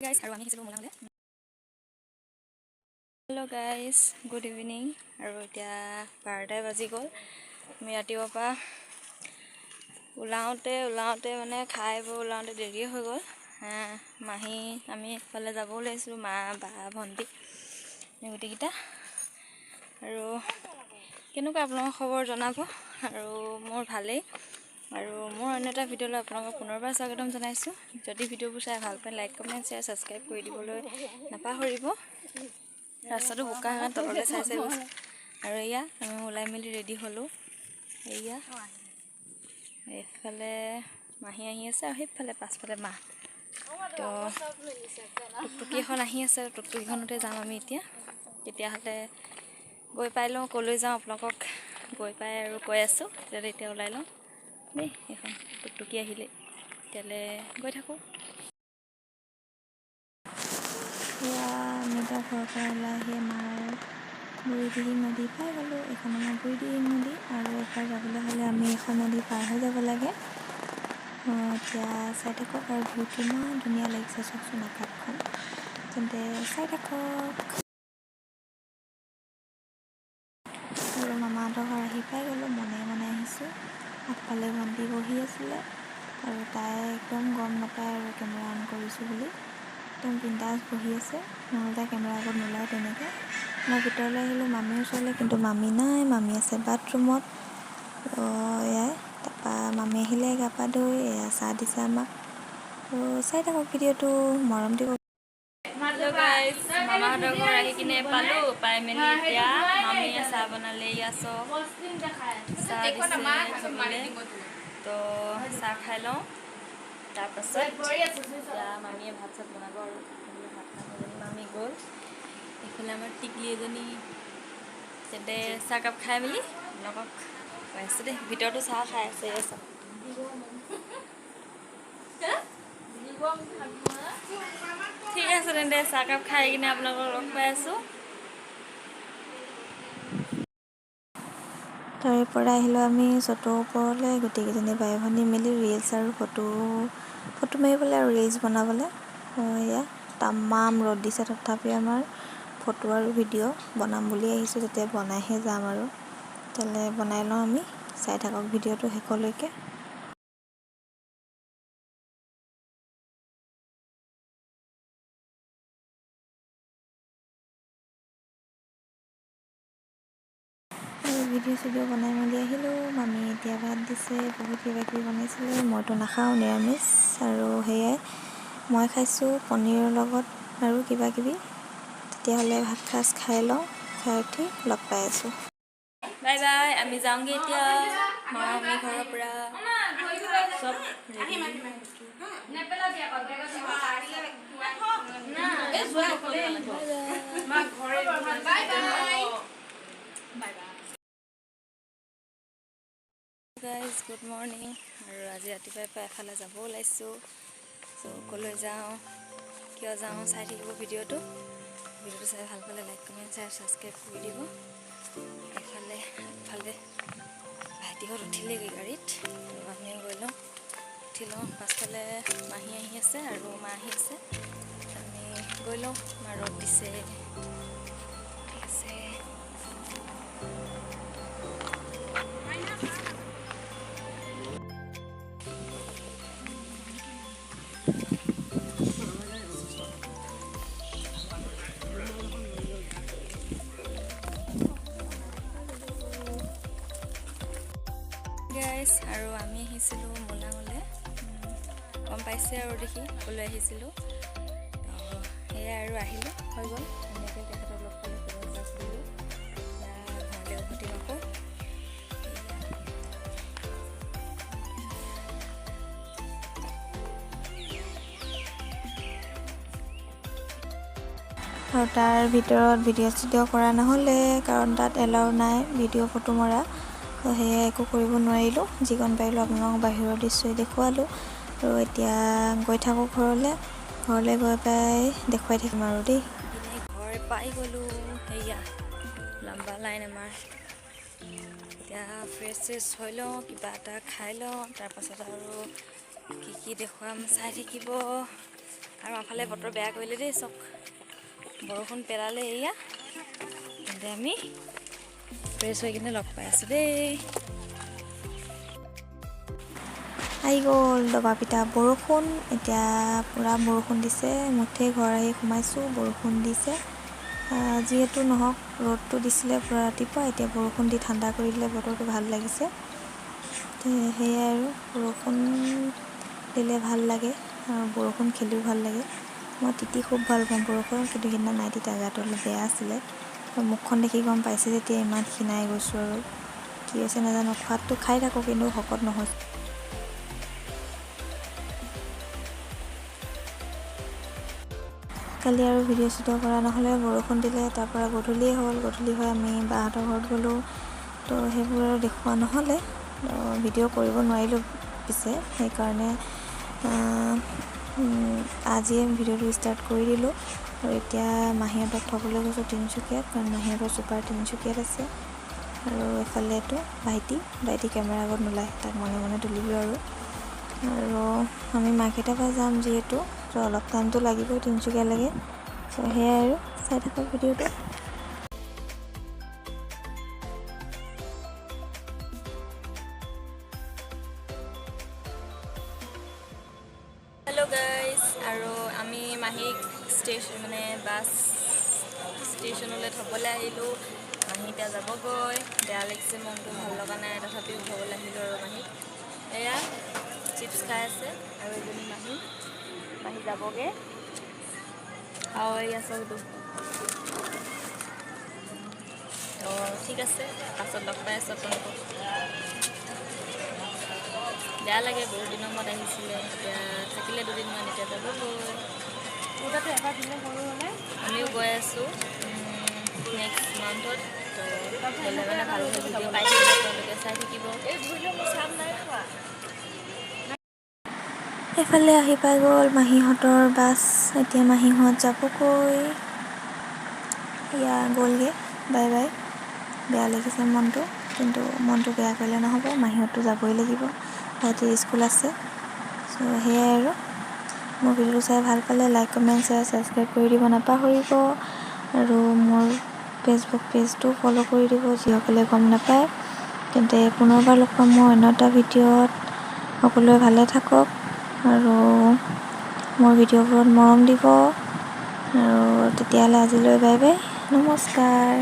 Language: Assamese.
গাইজ, আৰু আমি আহিছিলোঁ মোলাঙলৈ। Hello' guys, good evening. আৰু এতিয়া 12টাই বাজি গ'ল। আমি ৰাতিপুৱাৰ পৰা ওলাওঁতে ওলাওঁতে, মানে খাই বৈ ওলাওঁতে দেৰিয়ে হৈ গ'ল। মাহী, আমি এফালে যাব ওলাইছিলোঁ, মা, বা, ভণ্টি, গোটেইকেইটা। আৰু কেনেকুৱা আপোনালোকৰ খবৰ জনাব। আৰু মোৰ ভালেই। আৰু মোৰ অন্য এটা ভিডিঅ'লৈ আপোনালোকক পুনৰবাৰ স্বাগতম জনাইছোঁ। যদি ভিডিঅ'বোৰ চাই ভাল পায়, লাইক, কমেণ্ট, শ্বেয়াৰ, ছাবস্ক্ৰাইব কৰি দিবলৈ নাপাহৰিব। ৰাস্তাটো বোকা, সেইকাৰণে তললৈ চাই চাই গৈছোঁ। আৰু এয়া আমি ওলাই মেলি ৰেডি হ'লোঁ। এয়া এইফালে মাহী আহি আছে আৰু সেইফালে পাছফালে মা। তো টুকটুকি এখন আহি আছে, টুকটুকিখনতে যাম আমি এতিয়া। তেতিয়াহ'লে গৈ পাই লওঁ। ক'লৈ যাওঁ আপোনালোকক গৈ পাই আৰু কৈ আছোঁ। তেতিয়াহ'লে এতিয়া ওলাই লওঁ দেই। এইখন টুকটুকি আহিলে, তেতিয়াহ'লে গৈ থাকোঁ। এয়া আমি এতিয়া ঘৰৰ পৰা ওলাই আহি আমাৰ বুঢ়ীদিহিং নদী পাই গ'লোঁ। এইখন আমাৰ বুঢ়ীদিহিং নদী আৰু এপাৰ যাবলৈ হ'লে আমি এখন নদী পাৰ হৈ যাব লাগে। এতিয়া চাই থাকক আৰু ভিউটো ইমান ধুনীয়া লাগিছে, চাওকচোন আকাশখন। তেন্তে চাই থাকক। আৰু মামাহঁতৰ ঘৰ আহি পাই গ'লোঁ। মনে মনে আহিছোঁ। আগফালে ভণ্টি বহি আছিলে আৰু তাই একদম গম নাপায় আৰু কেমেৰা অন কৰিছোঁ বুলি। একদম বিন্দাছ বহি আছে, নহ'লে তাই কেমেৰা আগত নোলায় তেনেকৈ। মই ভিতৰলৈ আহিলোঁ মামীৰ ওচৰলৈ, কিন্তু মামী নাই, মামী আছে বাথৰুমত। তো এয়াই, তাৰপৰা মামী আহিলে গা পা ধুই, এয়া চাহ দিছে আমাক। আৰু চাই থাকক ভিডিঅ'টো, মৰম দিব। হেল্ল' গাইজ, মামাহঁতৰ ঘৰ আহি কিনে পালোঁ। পাই মেলি এতিয়া মামীয়ে চাহ বনালে। এয়া চব চাহ দিছে খাবলৈ। তো চাহ খাই লওঁ, তাৰপাছত এতিয়া মামীয়ে ভাত চাত বনাব আৰু ভাত খাম। এজনী মামী গ'ল, এইফালে আমাৰ টিকলি এজনী। তেন্তে চাহকাপ খাই মেলি আপোনালোকক কৈ আছোঁ দেই। ভিতৰতো চাহ খাই আছে, এয়া চাহ। ঠিক আছে তেন্তে, চাহকাপ খাই কিনে আপোনালোকক লগ পাই আছোঁ। তাৰে পৰা আহিলোঁ আমি চটৰ ওপৰলৈ, গোটেইকেইজনী বাই ভনী মিলি ৰিলচ আৰু ফটো ফটো মাৰিবলৈ আৰু ৰিলচ বনাবলৈ। এয়া তামাম ৰ'দ দিছে, তথাপি আমাৰ ফটো আৰু ভিডিঅ' বনাম বুলি আহিছোঁ যেতিয়া বনাইহে যাম আৰু। তেতিয়াহ'লে বনাই লওঁ আমি। চাই থাকক ভিডিঅ'টো শেষলৈকে। আৰু ভিডিঅ' চিডিঅ' বনাই মেলি আহিলোঁ। মামী এতিয়া ভাত দিছে, বহুত কিবা কিবি বনাইছিলে। মইতো নাখাওঁ, নিৰামিষ। আৰু সেয়াই মই খাইছোঁ পনীৰৰ লগত আৰু কিবা কিবি। তেতিয়াহ'লে ভাত সাজ খাই লওঁ, খাই উঠি লগ পাই আছোঁ। বাই বাই, আমি যাওঁগৈ এতিয়া। মা, আমি ঘৰৰ পৰা চব ready. Bye bye. Guys, good morning. আৰু আজি ৰাতিপুৱাই পৰা এফালে যাব ওলাইছোঁ। চ' ক'লৈ যাওঁ, কিয় যাওঁ, চাই থাকিব ভিডিঅ'টো। ভিডিঅ'টো চাই ভাল পালে লাইক, কমেণ্ট, শ্বেয়াৰ, ছাবস্ক্ৰাইব কৰি দিব। এফালে আগফালে ভাইটিহঁত উঠিলেগৈ গাড়ীত, তো আমিও গৈ লওঁ, উঠি লওঁ। পাছফালে মাহী আহি আছে আৰু মা আহি আছে। আমি গৈ লওঁ, মা ৰ'দ দিছে। ঠিক আছে। গাইজ, আৰু আমি আহিছিলোঁ মোলাঙলৈ। গম পাইছে আৰু দেখি ক'লৈ আহিছিলোঁ। তো সেয়াই আৰু আহিলোঁ, হৈ গ'ল। ধুনীয়াকৈ তেখেতক লগ পালোঁ, শুভেচ্ছা দিলোঁ। এতিয়া ঘৰলৈ উভতিম আকৌ। সেয়া। আৰু তাৰ ভিতৰত ভিডিঅ' চিডিঅ' কৰা নহ'লে, কাৰণ তাত এলাউ নাই ভিডিঅ' ফটো মৰা। তো সেয়ে একো কৰিব নোৱাৰিলোঁ। যিকণ পাৰিলোঁ আপোনালোকক বাহিৰৰ দৃশ্যই দেখুৱালোঁ। আৰু এতিয়া গৈ থাকোঁ ঘৰলৈ। ঘৰলৈ গৈ পাই দেখুৱাই থাকিম আৰু দেই। পিনে ঘৰ পাই গ'লোঁ। সেয়া লম্বা লাইন আমাৰ। এতিয়া ফ্ৰেছ চেছ হৈ লওঁ, কিবা এটা খাই লওঁ, তাৰপাছত আৰু কি কি দেখুৱাম চাই থাকিব। আৰু এফালে বতৰ বেয়া কৰিলে দেই, চব বৰষুণ পেলালে। এয়া তেন্তে আমি ফ্ৰেছ হৈ কিনে লগ পাই আছোঁ দেই। আহি গ'ল দবা পিটা বৰষুণ। এতিয়া পূৰা বৰষুণ দিছে, মুঠেই ঘৰ আহি সোমাইছোঁ, বৰষুণ দিছে। যিহেতু নহওক, ৰ'দটো দিছিলে পূৰা ৰাতিপুৱা, এতিয়া বৰষুণ দি ঠাণ্ডা কৰি দিলে বতৰটো, ভাল লাগিছে। সেয়াই আৰু বৰষুণ দিলে ভাল লাগে আৰু বৰষুণ খেলিও ভাল লাগে। মই তিতি খুব ভাল পাওঁ বৰষুণত, কিন্তু সিদিনা নাই তিতা, গাটো অলপ বেয়া আছিলে। মুখখন দেখি গম পাইছে যেতিয়া ইমান ক্ষীণাই গৈছোঁ আৰু কি হৈছে নাজানো। খোৱাতটো খাই থাকোঁ কিন্তু শকত নহৈছোঁ। কালি আৰু ভিডিঅ' চিডিঅ' কৰা নহ'লে, বৰষুণ দিলে। তাৰপৰা গধূলিয়ে হ'ল, গধূলি হৈ আমি বাহঁতৰ ঘৰত গ'লোঁ। তো সেইবোৰ আৰু দেখুওৱা নহ'লে, ভিডিঅ' কৰিব নোৱাৰিলোঁ পিছে, সেইকাৰণে আজিয়ে ভিডিঅ'টো ষ্টাৰ্ট কৰি দিলোঁ। আৰু এতিয়া মাহীহঁতক থ'বলৈ গৈছোঁ তিনিচুকীয়াত, কাৰণ মাহীহঁতৰ চুপাৰ তিনিচুকীয়াত আছে। আৰু এফালেতো ভাইটি ভাইটি কেমেৰা আগত নোলায়, তাক মনে মনে তুলিলোঁ। আৰু আৰু আমি মাৰ্কেটৰ পৰা যাম যিহেতু, তো অলপ টাইমটো লাগিবই তিনিচুকীয়ালৈকে। চ' সেয়াই আৰু চাই থাকক ভিডিঅ'টো। হেল্ল' গাইজ, আৰু আমি মাহীক ষ্টেচন মানে বাছ ষ্টেচনলৈ থ'বলৈ আহিলোঁ। মাহী এতিয়া যাবগৈ, বেয়া লাগিছে মনটো, ভাল লগা নাই, তথাপিও থ'বলৈ আহিলোঁ। আৰু মাহীক এয়া চিপছ খাই আছে। আৰু এজনী মাহী, মাহী যাবগৈ। আৰু এয়া চৌটো। তো ঠিক আছে, পাছত লগ পাই আছোঁ আপোনালোকক। বেয়া লাগে, বহুত দিনৰ মূৰত আহিছিলে, এতিয়া থাকিলে দুদিনমান, এতিয়া যাবগৈ। আমিও গৈ আছোঁ নেক্সট মান্থত। তো গ'লে মানে ভাল ভাল ভিডিঅ' পাই থাকিব, আপোনালোকে চাই থাকিব। এইফালে আহি পাই গ'ল মাহীহঁতৰ বাছ, এতিয়া মাহীহঁত যাবগৈ। এয়া গ'লগৈ, বাই বাই। বেয়া লাগিছে মনটো, কিন্তু মনটো বেয়া কৰিলে নহ'ব, মাহীহঁততো যাবই লাগিব, ভাইটিৰ স্কুল আছে। চ' সেয়াই আৰু মোৰ ভিডিঅ'টো চাই ভাল পালে লাইক, কমেণ্ট, শ্বেয়াৰ, ছাবস্ক্ৰাইব কৰি দিব নাপাহৰিব। আৰু মোৰ ফেচবুক পেজটো ফ'ল' কৰি দিব যিসকলে গম নাপায়। তেন্তে পুনৰবাৰ লগ পাম মোৰ অন্য এটা ভিডিঅ'ত। সকলোৱে ভালে থাকক আৰু মোৰ ভিডিঅ'বোৰত মৰম দিব। আৰু তেতিয়াহ'লে আজিলৈ বাই বাই, নমস্কাৰ।